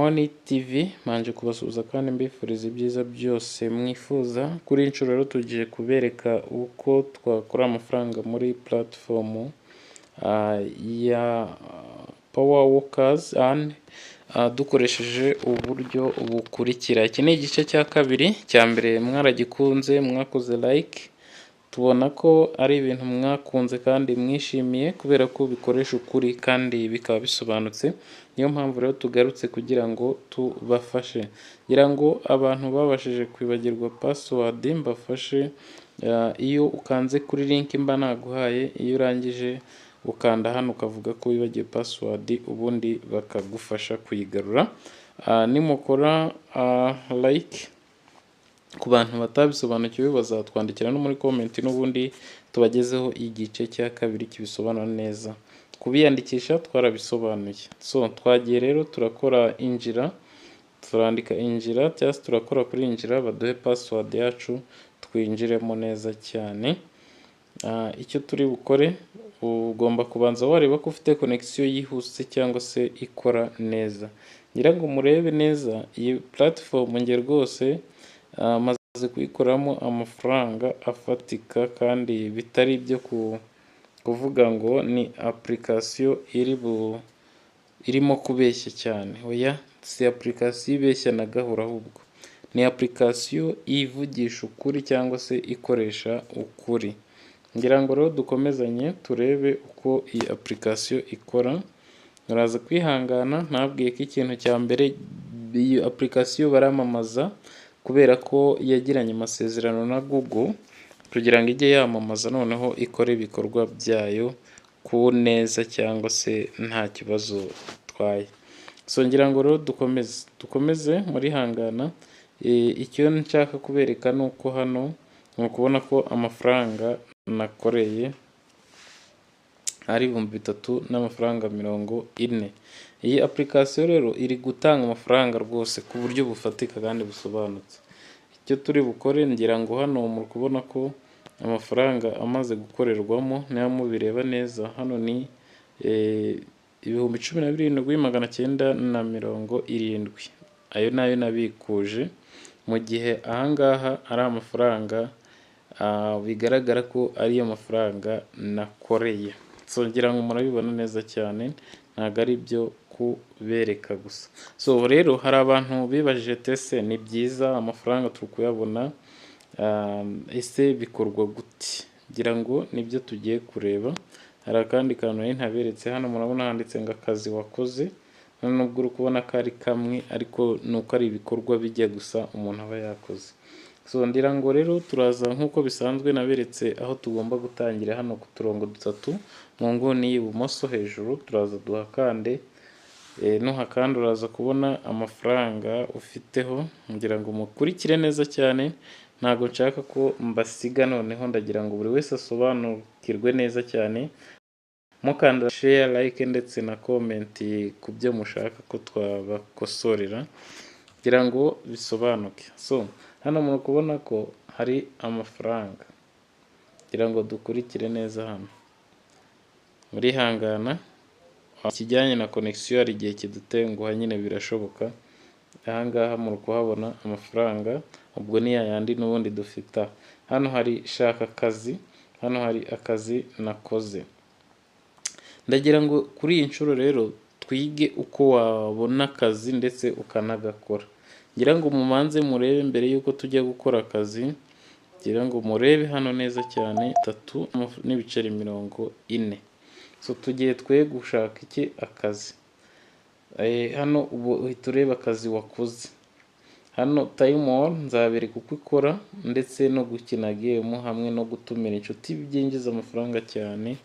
Money TV, mbanje kubasuhuza kandi mbifuriza ibyiza byose mwifuza. Kuri iyi nshuro rero tugiye kubereka uko twakora amafaranga muri platform ya Power Workers dukoresheje uburyo bukurikira. Iki ni igice cya kabiri, cya mbere mwaragikunze, mwakoze like, tubona ko ari ibintu mwakunze kandi mwishimiye kubera ko bikoresha ukuri kandi bikaba bisobanutse. Niyo mpamvu rero tugarutse kugira ngo tubafashe. Ngira ngo abantu babashije kwibagirwa password mbafashe, iyo ukanze kuri link mba naguhaye, iyo urangije ukanda hano ukavuga ko wibagiwe password, ubundi bakagufasha kuyigarura. Nimukora like, ku bantu batabisobanukiwe bazatwandikira no muri comment, n'ubundi tubagezeho igice cya kabiri kibisobanura neza. Kubiyandikisha twarabisobanuye. So twagiye rero, turakora injira, turandika injira cyangwa se turakora kuri injira, baduhe password yacu twinjiremo neza cyane. Icyo turi bukore, ugomba kubanza wareba ko ufite connection yihuse cyangwa se ikora neza. Ngira ngo murebe neza iyi platform, njye rwose maze kuyikoramo amafaranga afatika kandi bitari ibyo kuvuga ngo ni application iri bu irimo kubeshya cyane. Oya, si application ibeshya na gahoro, ahubwo ni application ivugisha ukuri cyangwa se ikoresha ukuri. Ngira ngo rero dukomezanye turebe uko iyi application ikora. Muraza kwihangana, ntabwiye ko ikintu cya mbere, iyi application baramamaza kubera ko yagiranye amasezerano na Google kugira ngo ijye yamamaza, noneho ikore ibikorwa byayo ku neza cyangwa se nta kibazo bitwaye. So ngira ngo rero dukomeze, murihangana. Icyo nshaka kubereka ni uko hano ni ukubona ko amafaranga nakoreye ari 3040. Iyi application rero iri gutanga amafaranga rwose ku buryo bufatika kandi busobanutse. Icyo turi bukore, ngira ngo hano muri kubona ko amafaranga amaze gukorerwamo, niba mubireba neza hano ni 17,970, ayo nayo nabikuje, mu gihe ahangaha ari amafaranga bigaragara ko ariyo mafaranga nakoreye. So ngira ngo murabibona neza cyane, ntabwo ari ibyo kubereka gusa. So rero hari abantu bibajije tese: ni byiza, amafaranga turi kuyabona, ese bikorwa gute? Ngira ngo nibyo tugiye kureba. Hari akandi kantu nari ntaberetse hano, murabona handitse ngo akazi wakoze. Hano nubwo uri kubona ko ari kamwe, ariko ni uko ari ibikorwa bijya gusa umuntu aba yakoze. So ngira ngo rero turaza nk'uko bisanzwe, naberetse aho tugomba gutangira, hano ku turongo dutatu mu nguni y'ibumoso hejuru, turaza duhakande. Nuhakanda uraza kubona amafaranga ufiteho. Ngira ngo mukurikire neza cyane, ntabwo nshaka ko mbasiga, noneho ndagira ngo buri wese asobanukirwe neza cyane. Mukanda share, like ndetse na comment ku byo mushaka ko twabakosorera kugira ngo bisobanuke. So hano muri kubona ko hari amafaranga, kugira ngo dukurikire neza hano, murihangana, ikijyanye na connection hari igihe kidutenguha nyine, birashoboka. Ahangaha muri kuhabona amafaranga, ubwo ni yayandi n'ubundi dufite. Hano hari shaka akazi, hano hari akazi nakoze. Ndagira ngo kuri iyi nshuro rero twige uko wabona akazi ndetse ukanagakora. Ngira ngo mumanze murebe mbere y'uko tujya gukora akazi, ngira ngo murebe hano neza cyane, 3.40. So tugiye twe gushaka iki? Akazi. Hano ubu uhita ureba akazi wakoze. Hano Timewall nzabereka uko ikora, ndetse no gukina game hamwe no gutumira inshuti byinjiza amafaranga cyane.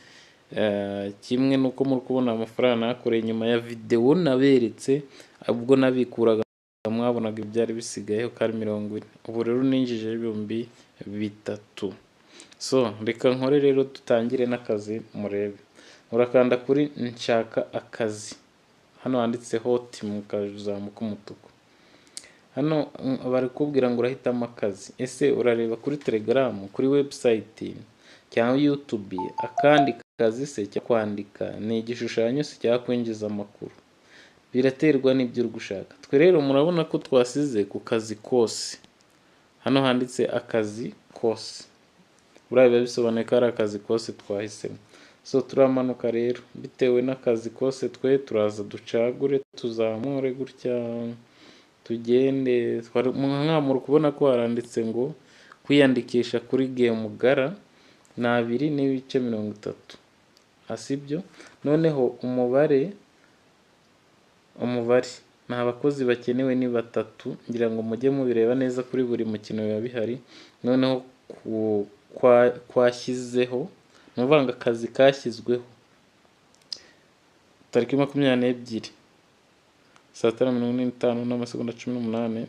Kimwe nuko muri kubona amafaranga nakoreye nyuma ya videwo naberetse, ubwo nabikuraga mwabonaga ibyari bisigayeho ko ari 40, ubu rero ninjije 3000. So reka nkore rero, dutangire n'akazi murebe. Urakanda kuri nshaka akazi, hano handitse hot mu kazamu k'umutuku. Hano bari kukubwira ngo urahitamo akazi. Ese urareba kuri Telegram, kuri website cyangwa YouTube? Akandi kazi se cyo kwandika ni igishushanyo se cyangwa kwinjiza amakuru? Biraterwa n'ibyo uri gushaka. Twe rero murabona ko twasize ku kazi kose, hano handitse akazi kose, buriya biba bisobanuye ko ari akazi kose twahisemo. So turamanuka rero bitewe n'akazi kose, twe turaza ducagure, tuzamure gutya, tugende. Muri kubona ko haranditse ngo kwiyandikisha kuri Gemugara ni 2.30, sibyo? Noneho umubare ni abakozi bakenewe ni 3, ngira ngo mujye mubireba neza kuri buri mukino biba bihari. Noneho kwashyizeho, ni ukuvuga ngo akazi kashyizweho tariki 22 saa 5:45,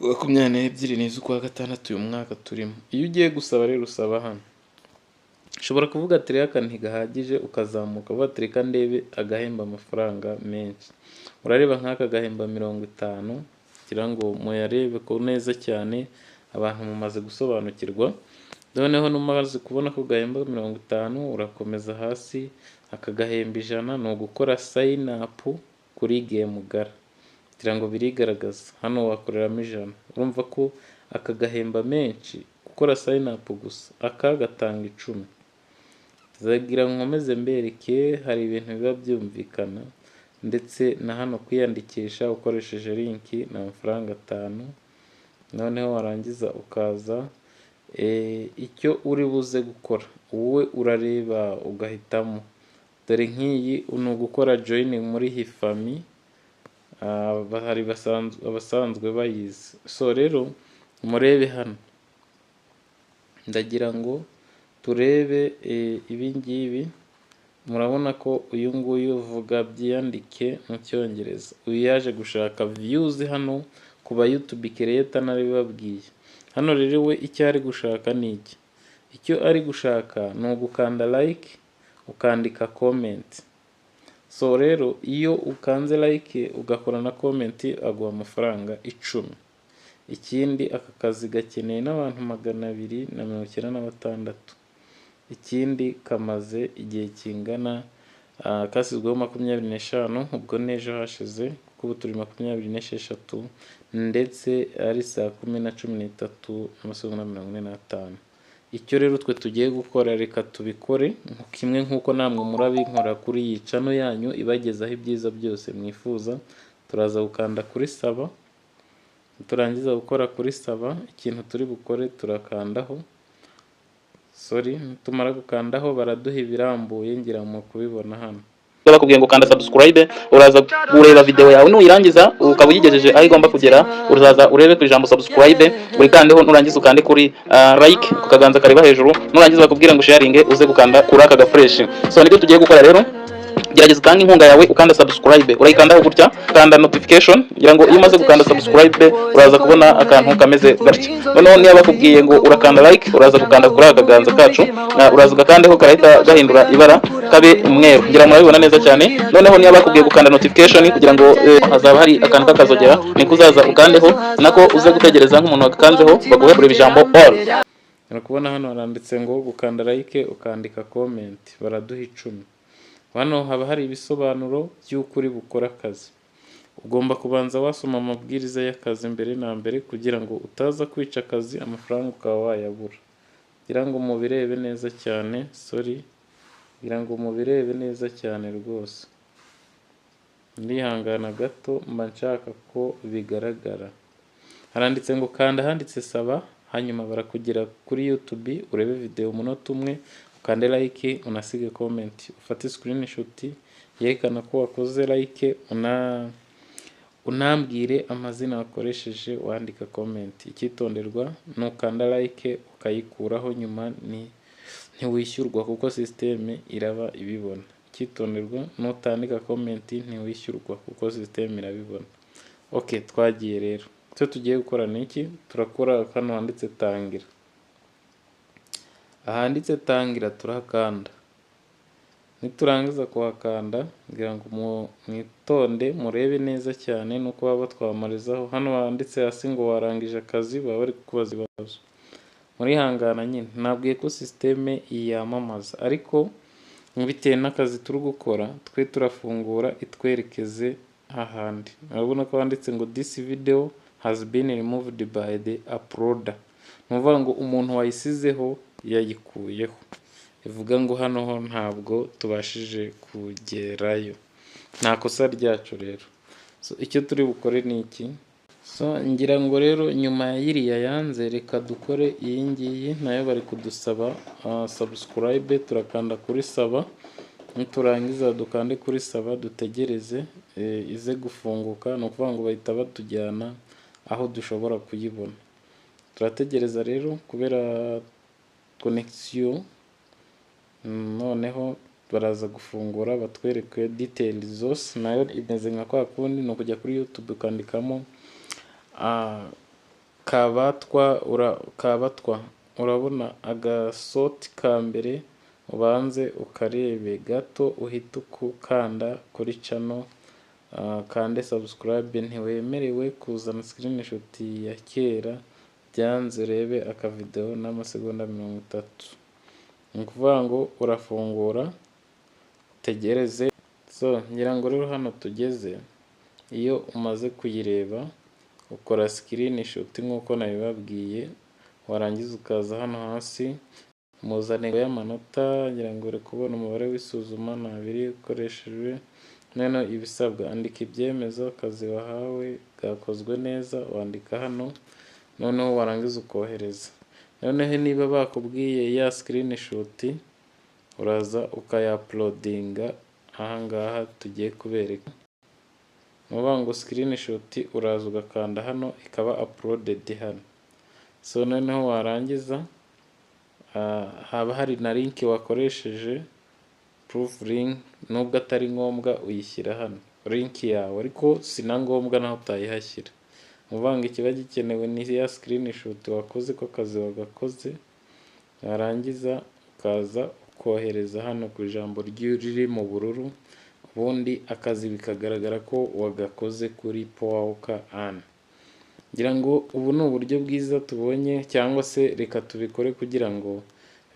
22 ni iz'ukwa gatandatu uyu mwaka turimo. Iyo ugiye gusaba rero usaba hano, ushobora kuvuga ati rero aka ntigahagije, ukazamuka uvuga ati reka ndebe agahemba amafaranga menshi. Urareba nk'aka gahemba 50, kugira ngo muyarebe ko neza cyane abantu mumaze gusobanukirwa. Noneho numaze kubona ko gahemba 50, urakomeza hasi, aka gahemba 100, ni ugukora sign up kuri Gemugara, kugira ngo birigaragaza hano wakoreramo 100. Urumva ko aka gahemba menshi gukora sign up gusa, aka gatanga 10. Zagira nkomeze mbereke, hari ibintu biba byumvikana. Ndetse na hano kwiyandikisha ukoresheje link ni amafaranga 5. Noneho warangiza ukaza, icyo uri buze gukora wowe urareba ugahitamo. Dore nk'iyi ni ugukora join muri Hifami, hari abasanzwe bayizi. So rero murebe hano, ndagira ngo turebe ibi ngibi. Murabona ko uyu nguyu vuga byiyandike mu Cyongereza, uyu yaje gushaka views hano ku ba YouTube creator, narabibabwiye. Hano rero we icyo ari gushaka ni iki? Icyo ari gushaka ni ugukanda like, ukandika comment. So rero iyo ukanze like ugakora na comment aguha amafaranga 10. Ikindi aka kazi gakeneye n'abantu 296. Ikindi kamaze igihe kingana, kashyizweho 25, ubwo n'ejo hashize, kuko ubu turi 26, ndetse ari saa 10:13:45. Icyo rero twe tugiye gukora, reka tubikore kimwe nk'uko namwe murabinkora kuri iyi channel yanyu ibagezaho ibyiza byose mwifuza. Turaza gukanda kuri saba, turangiza gukora kuri saba, ikintu turi bukore turakandaho, sorry, tumara gukandaho baraduha ibirambuye, ngira mu kubibona hano. Bakubwiye ngo kanda subscribe, uraza ureba video yawe, nuyirangiza ukaba uyigejeje aho igomba kugera, uraza urebe ku ijambo subscribe urikandeho. Nurangiza ukande kuri like ku kaganza kareba hejuru. Nurangiza bakubwira ngo sharing, uze gukanda kuri aka gafresh. So nibyo tugiye gukora rero. Gerageza utange inkunga yawe ukanda subscribe, urayikandaho gutya, kanda notification. Ngira ngo iyo umaze gukanda subscribe uraza kubona akantu kameze gutya. Noneho niba bakubwiye ngo urakanda like, uraza gukanda kuri aka kaganza kacu, uraza ugakandeho, karahita gahindura ibara kabe umweru. Ngira ngo murabibona neza cyane. Noneho niba bakubwiye gukanda notification kugira ngo hazaba hari akantu k'akazogera, niko uzaza ukandeho, nako uze gutegereza nk'umuntu wagakanzeho baguhe kureba ijambo all. Uri kubona hano haranditse ngo gukanda like ukandika comment baraduha 10. Hano haba hari ibisobanuro by'uko uri bukore akazi. Ugomba kubanza wasoma amabwiriza y'akazi mbere na mbere kugira ngo utaza kwica akazi, amafaranga ukaba wayabura. Ngira ngo mubirebe neza cyane, sorry, ngira ngo mubirebe neza cyane rwose. Ndihangana gato, mba nshaka ko bigaragara. Haranditse ngo kanda ahanditse saba, hanyuma barakugera kuri YouTube, urebe video umunota umwe, ukande like, unasige comment, ufate screenshot yerekana ko wakoze like, unambwire amazina wakoresheje wandika comment. Icyitonderwa, nukanda like ukayikuraho nyuma ni ntiwishyurwa kuko system iraba ibibona. Icyitonderwa, nutandika comment ntiwishyurwa kuko system irabibona. Ok, twagiye rero. Icyo tugiye gukora ni iki? Turakora hano handitse tangira. Ahanditse tangira turahakanda. Niturangiza kuhakanda, ngira ngo mwitonde murebe neza cyane nuko baba batwamarizaho. Hano handitse hasi ngo warangije akazi, baba bari kukubaza ibibazo. Murihangana nyine, nabwiye ko system yamamaza, ariko bitewe n'akazi turi gukora twe turafungura itwerekeze. hahandi. Urabona ko handitse ngo "This video has been removed by the uploader." Ni ukuvuga ngo umuntu wayisizeho yayikuyeho, bivuga ngo hano ho ntabwo tubashije kugerayo, nta kosa ryacu rero. So icyo turi bukore ni iki? So ngira ngo rero nyuma ya iriya yanze, reka dukore iyi ngiyi nayo. Bari kudusaba subscribe, turakanda kuri saba. Niturangiza dukande kuri saba, dutegereze ize gufunguka. Ni ukuvuga ngo bahita batujyana aho dushobora kuyibona. Turategereza rero kubera connection. Noneho baraza gufungura batwereke details zose. Nayo imeze nka kwa kundi, ni ukujya kuri YouTube ukandikamo Kabatwa Kabatwa, urabona agasoti ka mbere, ubanze ukarebe gato, uhite ukanda kuri channel, kande subscribe. Ntiwemerewe kuzana screenshot ya kera, byanze. Urebe akavideo n'amasegonda 30. Ni ukuvuga ngo urafungura utegereze. So ngira ngo rero hano tugeze, iyo umaze kuyireba ukora screenshot nk'uko nabibabwiye, warangiza ukaza hano hasi, impuzandengo y'amanota, ngira ngo uri kubona umubare w'isuzuma ni 2 ukoreshejwe. Noneho ibisabwa, andika ibyemezo akazi wahawe gakozwe neza, wandika hano. Noneho warangiza ukohereza. Noneho niba bakubwiye ya screenshot, uraza ukaya uploadinga ahangaha tugiye kubereka. Ni ukuvuga ngo screenshot uraza ugakanda hano, ikaba uploaded hano. So noneho warangiza, haba hari na link wakoresheje, proof link, nubwo atari ngombwa, uyishyira hano link yawe, ariko si na ngombwa naho utayihashyira. Ni ukuvuga ngo ikiba gikenewe ni ya screenshot wakoze ko akazi wagakoze, warangiza ukaza ukohereza hano ku ijambo riri mu bururu, ubundi akazi bikagaragara ko wagakoze kuri Powerworker Earn. Ngira ngo ubu ni uburyo bwiza tubonye, cyangwa se reka tubikore kugira ngo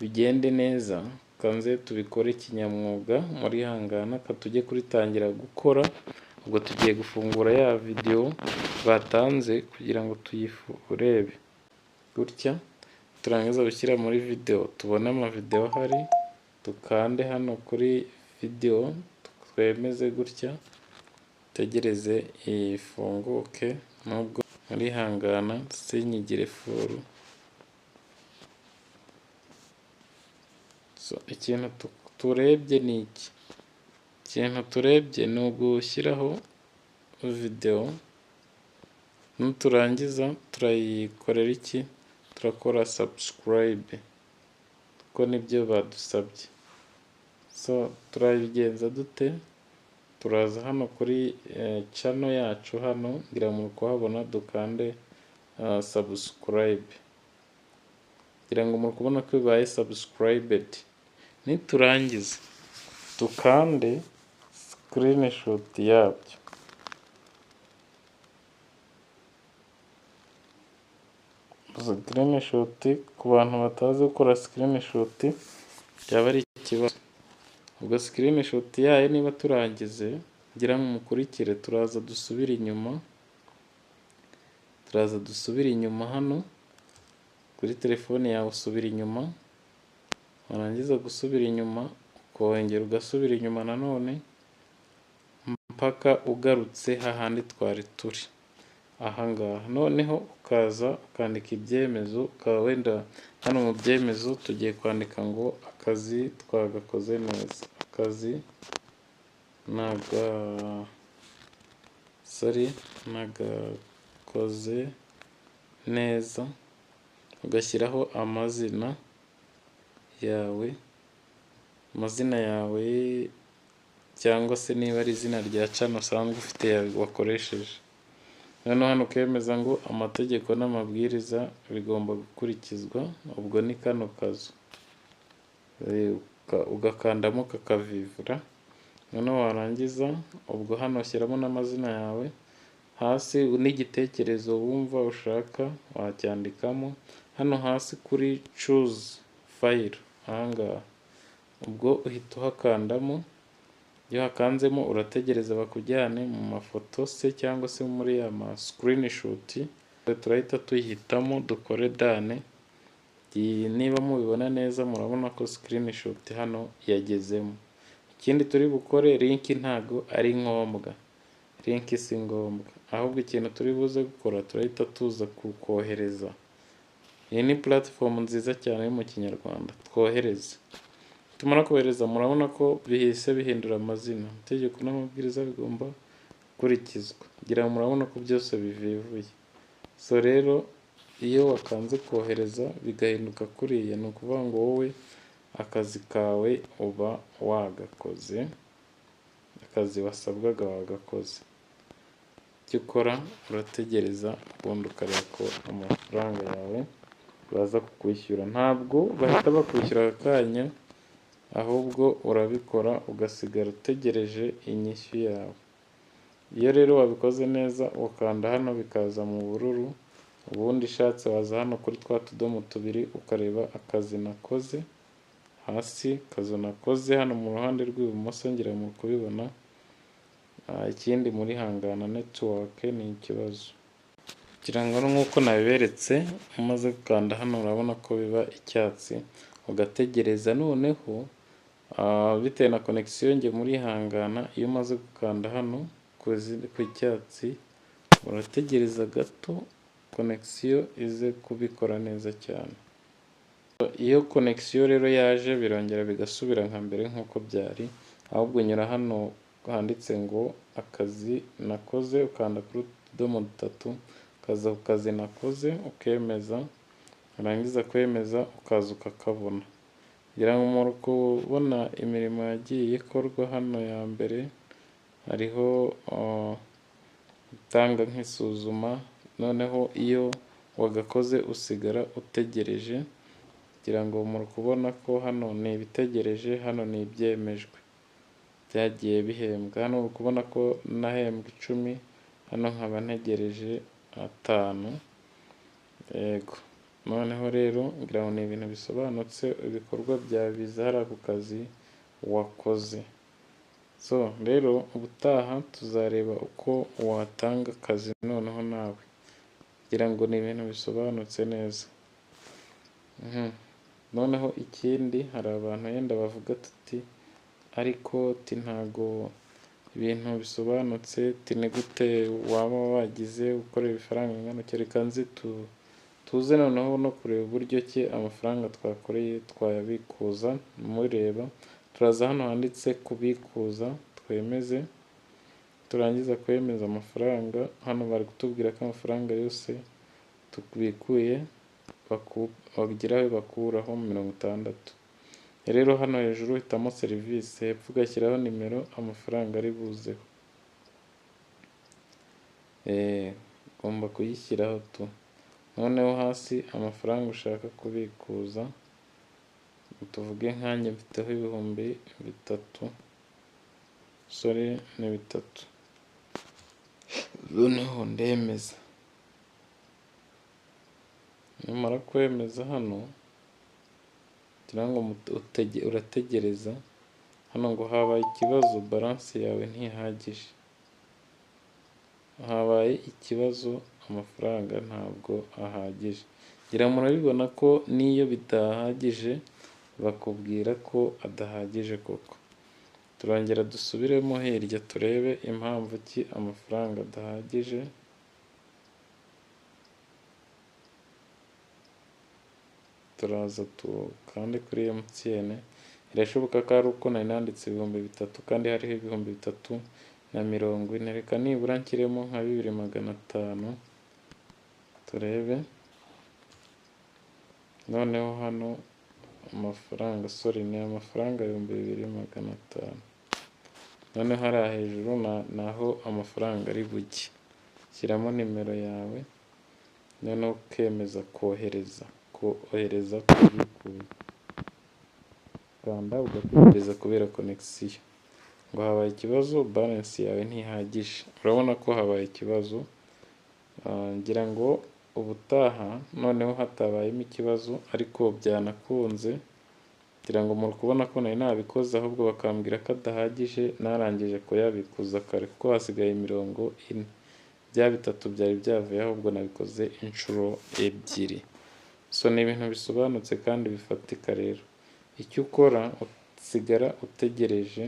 bigende neza, kanze tubikore kinyamwuga. Murihangana, ka tujye kuritangira gukora. Ubwo tugiye gufungura ya video batanze kugira ngo tuyirebe gutya. Turangiza gushyira muri video, tubone amavideo ahari, dukande hano kuri video, twemeze gutya, tegereze ifunguke. Nubwo murihangana sinyigire full. So ikintu turebye ni iki? Ikintu turebye ni ugushyiraho video. Niturangiza turayikorera iki? Turakora subscribe kuko nibyo badusabye. So turabigenza dute? Turaza hano kuri channel yacu hano, ngira ngo muri kuhabona, dukande subscribe. Ngira ngo muri kubona ko bibaye subscribed. Niturangiza dukande screenshot yabyo. Screenshot, ku bantu batazi gukora screenshot byaba ari ikibazo. Ubwo screenshot yayo niba turangize, ngira ngo mukurikire, turaza dusubire inyuma, turaza dusubire inyuma hano kuri telefone yawe, usubira inyuma, warangiza gusubira inyuma ukongera ugasubira inyuma nanone mpaka ugarutse hahandi twari turi ahangaha. Noneho ukaza ukandika ibyemezo, ukaba wenda hano mu byemezo tugiye kwandika ngo akazi twagakoze neza, akazi naga, sorry, nagakoze neza, ugashyiraho amazina yawe, amazina yawe cyangwa se niba ari izina rya channel usanzwe ufite wakoresheje. Noneho hano ukemeza ngo amategeko n'amabwiriza bigomba gukurikizwa, ubwo ni kano kazu ugakandamo kakavivura. Noneho warangiza, ubwo hano ushyiramo n'amazina yawe, hasi n'igitekerezo wumva ushaka wacyandikamo hano hasi kuri choose file ahangaha, ubwo uhita uhakandamo. Iyo hakanzemo urategereza bakujyane mu mafoto se cyangwa se muri ya ma screenshot. Turahita tuyihitamo dukore done. Niba mubibona neza murabona ko screenshot hano yagezemo. Ikindi turi bukore, link ntago ari ngombwa, link si ngombwa, ahubwo ikintu turi buze gukora turahita tuza kukohereza. Iyi ni platform nziza cyane yo mu Kinyarwanda. Twohereze. Tumara kohereza murabona ko bihise bihindura amazina. Amategeko n'amabwiriza bigomba gukurikizwa. Ngira ngo murabona ko byose bivivuye. So rero iyo wakanze kohereza bigahinduka kuriya, ni ukuvuga ngo wowe akazi kawe uba wagakoze, akazi wasabwaga wagakoze. Icyo ukora urategereza ubundi ukareba ko amafaranga yawe baza kukwishyura. Ntabwo bahita bakwishyura aka kanya, ahubwo urabikora ugasigara utegereje inyishyu yawe. Iyo rero wabikoze neza ukanda hano bikaza mu bururu, ubundi ushatse waza hano kuri twa tudomo tubiri ukareba akazi nakoze hasi, akazi nakoze hano mu ruhande rw'ibumoso ngira ngo muri kubibona. Ikindi muri hangana network ni ikibazo. Ngira ngo nk'uko nabiberetse, umaze gukanda hano urabona ko biba icyatsi, ugategereza noneho bitewe na connection njye muri hangana. Iyo umaze gukanda hano ku icyatsi urategereza gato connection ize kubikora neza cyane. Iyo connection rero yaje birongera bigasubira nka mbere nk'uko byari, ahubwo unyura hano handitse ngo akazi nakoze, ukanda kuri utudomo dutatu, ukaza ku kazi nakoze ukemeza, warangiza kwemeza ukaza ukakabona. Ngira ngo muri kubona imirimo yagiye ikorwa hano. Ya mbere hariho gutanga nk'isuzuma, noneho iyo wagakoze usigara utegereje. Ngira ngo muri kubona ko hano ni ibitegereje, hano ni ibyemejwe byagiye bihembwa. Hano uri kubona ko nahembwe 10, hano nkaba ntegereje 5. Yego, noneho rero ngira ngo ni ibintu bisobanutse, ibikorwa byawe biza hariya ku kazi wakoze. So rero ubutaha tuzareba uko watanga akazi noneho nawe. Ngira ngo ni ibintu bisobanutse neza. Noneho ikindi, hari abantu yenda bavuga tuti ariko ti ntago ibintu bisobanutse, ti ni gute waba wagize ukorera ibifaranga bingana utya? Reka nze tuze noneho no kureba uburyo ki amafaranga twakoreye twayabikuza. Mureba, turaza hano handitse kubikuza, twemeze. Turangiza kwemeza amafaranga, hano bari kutubwira ko amafaranga yose tubikuye bagira ayo bakuraho 60. Rero hano hejuru uhitamo serivisi, hepfo ugashyiraho nimero amafaranga ari buzeho. Ugomba kuyishyiraho tu. Noneho hasi amafaranga ushaka kubikuza, tuvuge nkanjye mfiteho 3000, sorry ni 3. Noneho ndemeza. Numara kwemeza hano ngira ngo urategereza. Hano ngo habaye ikibazo, balance yawe ntihagije, habaye ikibazo, amafaranga ntabwo ahagije. Ngira murabibona ko n'iyo bidahagije bakubwira ko adahagije koko. Turongera dusubiremo hirya turebe impamvu ki amafaranga adahagije. Turaza tukande kuri MTN. Birashoboka ko ari uko nari nanditse 3000 kandi hariho 3040. Reka nibura nshyiremo nka 2500 turebe. Noneho hano amafaranga, sorry, ni amafaranga 2500. Noneho hariya hejuru naho amafaranga ari bujye. Shyiramo nimero yawe, noneho ukemeza kohereza, kohereza kubikuza. Kanda ugategereza kubera connection. Ngo habaye ikibazo, balance yawe ntihagije. Urabona ko habaye ikibazo. Ngira ngo ubutaha noneho hatabayemo ikibazo, ariko byanakunze. Ngira ngo muri kubona ko nari nabikoze, ahubwo bakambwira ko adahagije. Narangije kuyabikuza kare kuko hasigaye 40. Bya bitatu byari byavuye, ahubwo nabikoze inshuro ebyiri. So ni ibintu bisobanutse kandi bifatika. Rero icyo ukora, usigara utegereje.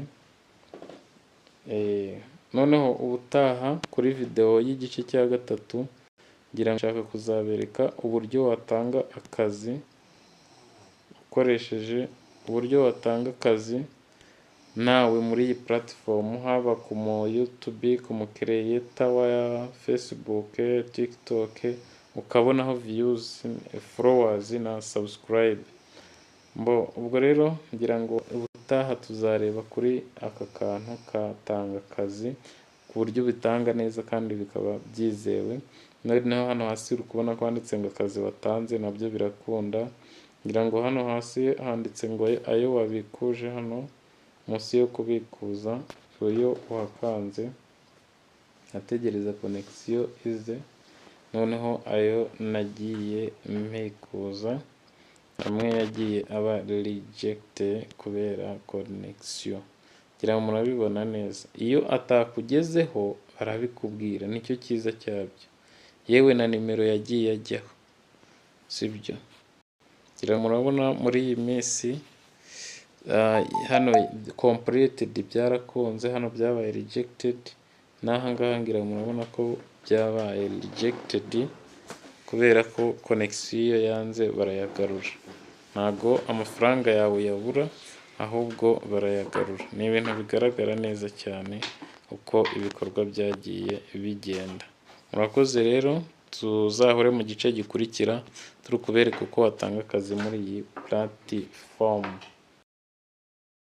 Noneho ubutaha kuri videwo y'igice cya gatatu, ngira ngo nshaka kuzabereka uburyo watanga akazi ukoresheje, uburyo watanga akazi nawe muri iyi platform, haba ku mu YouTube, ku mu creator wa Facebook, TikTok, ukabonaho views, followers na subscribe. Mbo ubwo rero ngira ngo ubutaha tuzareba kuri aka kantu katanga akazi, ku buryo ubitanga neza kandi bikaba byizewe. Noneho hano hasi uri kubona ko handitse ngo akazi watanze, nabyo birakunda. Ngira ngo hano hasi handitse ngo ayo wabikuje, hano munsi yo kubikuza iyo uhakanze, ategereza connexion ize. Noneho ayo nagiye mbikuza amwe yagiye aba rejected kubera connexion. Ngira ngo murabibona neza, iyo atakugezeho barabikubwira, nicyo cyiza cyabyo, yewe na nimero yagiye ajyaho, sibyo? Ngira ngo murabona muri iyi minsi hano completed byarakunze, hano byabaye rejected, n'aha ngaha ngira ngo murabona ko byabaye rejected kubera ko connexion yanze, barayagarura. Ntago amafaranga yawe yabura, ahubwo barayagarura. Ni ibintu bigaragara neza cyane uko ibikorwa byagiye bigenda. Murakoze rero, tuzahure mu gice gikurikira turi kubereka uko watanga akazi muri iyi platform.